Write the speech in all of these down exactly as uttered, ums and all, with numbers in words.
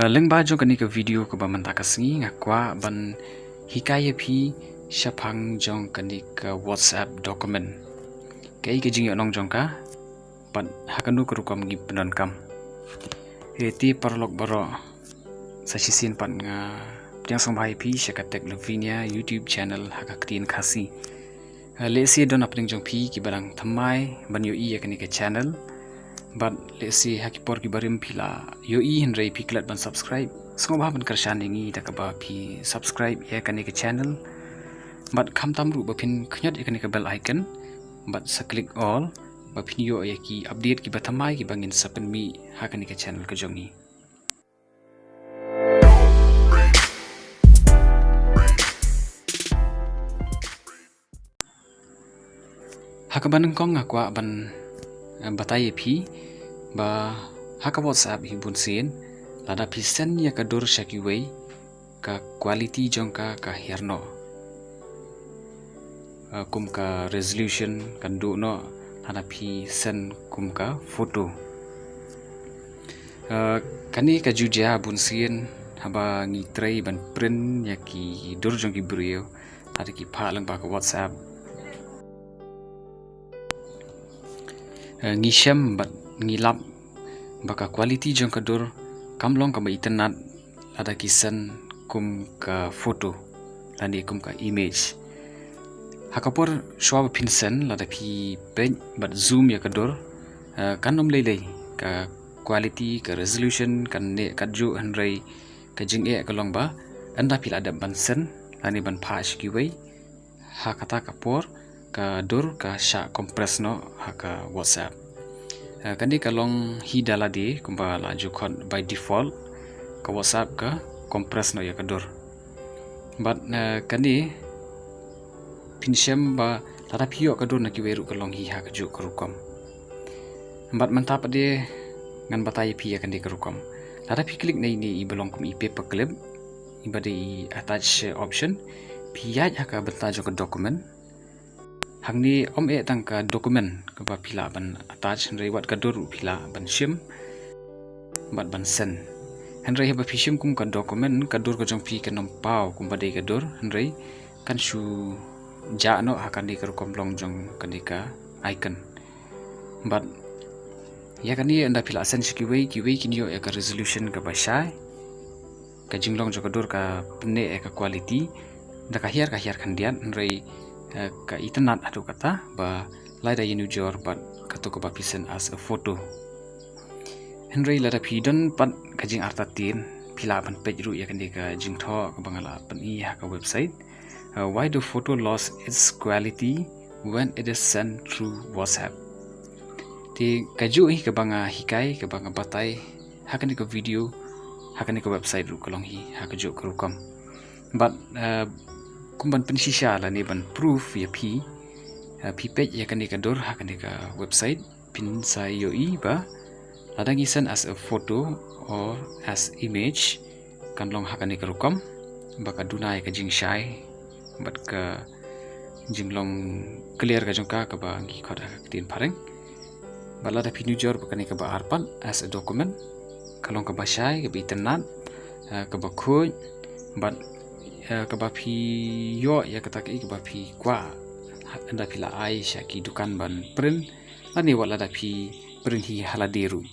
Lyngba jong kane ka video kaba mynta ka sngi nga kwah ban hikai ïa phi shaphang jong kane ka WhatsApp document. Kaei ka jingïohnong jong ka bad ha kano ka rukom ngi pyndonkam. Te paralok baroh, sa shisien pat nga pdiang sngewbha ïa phi sha ka Tech Lavinia YouTube channel ha ka ktien Khasi. Lehse don hapdeng jong phi kiba dang thymmai ban ïohi ïa kane ka channel bad lehse ha ki por kiba rim phi la ïohi, hynrei phi klet ban subscribe. Sngewbha ban kyrshan ïa ngi da kaba phi subscribe ïa kane ka channel bad khamtam ruh ba phin khñiot ïa kane ka bell icon bad sa click all ba phin ïoh ïa ki update kiba thymmai kiba ngin sa pynmih ha kane ka channel ka jong ngi. Ha kaba nyngkong nga kwah ban batai ïa phi ba ha ka WhatsApp hi bunsien lada phi send ïa ka dur sha kiwei, ka quality jong ka ka hiar noh. Kum ka resolution kan duh noh lada phi send kum ka photo. Kane ka ju jia bunsien haba ngi trei ban print ïa ki dur jong ki briew lada ki phah lyngba ka WhatsApp. Ngi shem bad ngi lap ba ka quality jong ka dur kam long kaba itynnad lada ki send kum ka photo lane kum ka image. Ha ka por shuwa ba phin send lada phi peit bad zoom ïa ka dur, kan ym lei lei ka quality, ka resolution kan neh katjuh, hynrei ka jingeh ka long ba ynda phi la dep ban send lane ban phah sha kiwei, ha kata ka por ka dur ka shah compress noh ha ka WhatsApp. Kane ka long hi da lade kumba la ju khot by default, ka WhatsApp ka compress noh ïa ka dur. Bad kane phin shem ba lada phi ïoh ka dur na kiwei ruh ka long hi ha kajuh ka rukom. Bad mynta pat de ngan batai ïa phi ïa kane ka rukom. Lada phi click na ine i ba long kum i paper clip, iba dei i attach option, phi ïaid ha ka bynta jong ka document. Hangne ym eh tang ka document kaba phi lah ban attach, hynrei wat ka dur ruh phi lah ban shim bad ban send. Hynrei haba phi shim kum ka document, ka dur ka jong phi kan ym paw kumba dei ka dur, hynrei kan shu jah noh ha kane ka rukom long jong kane ka icon. Bad ïa kane ynda phi la send sha kiwei, kiwei kin ïoh ïa ka resolution kaba shai, ka jinglong jong ka dur ka pynneh ïa ka quality da ka hiar ka hiar khyndiat, hynrei ka itynnad haduh katta ba lada ïanujor bad kato kaba phi send as a photo. Hynrei lada phi don pat ka jingartatien, phi lah ban peit ruh ïa kane ka jingthoh kaba nga la pyni ha ka website, Why do photo lose its quality when it is sent through WhatsApp? Te kajuh hi kaba nga hikai, kaba nga batai ha kane ka video, ha kane ka website ruh ka long hi ha kajuh ka rukom. Bad kum ban pynshisha lane ban proof ïa phi, phi peit ïa kane ka dur ha kane ka website, phin sa ïohi ba lada ngi send as a photo or as image, kan long ha kane ka rukom ba ka duna ïa ka jingshai bad ka jinglong clear ka jong ka, kaba ngi khot ha ka ktien phareng. Bad lada phi nujor ba kane kaba ar pat as a document, ka long kaba shai, kaba itynnad, kaba khuid, bad kaba phi ïoh ïa kata kaei kaba phi kwah ynda phi la ai sha ki dukan ban print lane wat lada phi print hi ha lade ruh.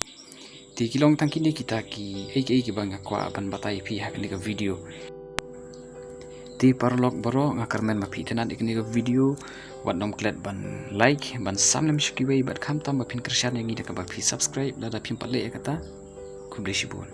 Te ki long tang kine kita kiei kiei kiba nga kwah ban batai ïa phi ha kane ka video. Te paralok baroh, nga kyrmen ba phi itynnad ïa kane ka video, wat nym klet ban like, ban sam lem sha kiwei bad khamtam ba phin kyrshan ïa ngi da kaba phi subscribe lada phim pat leh ïa kata. Khublei shibun.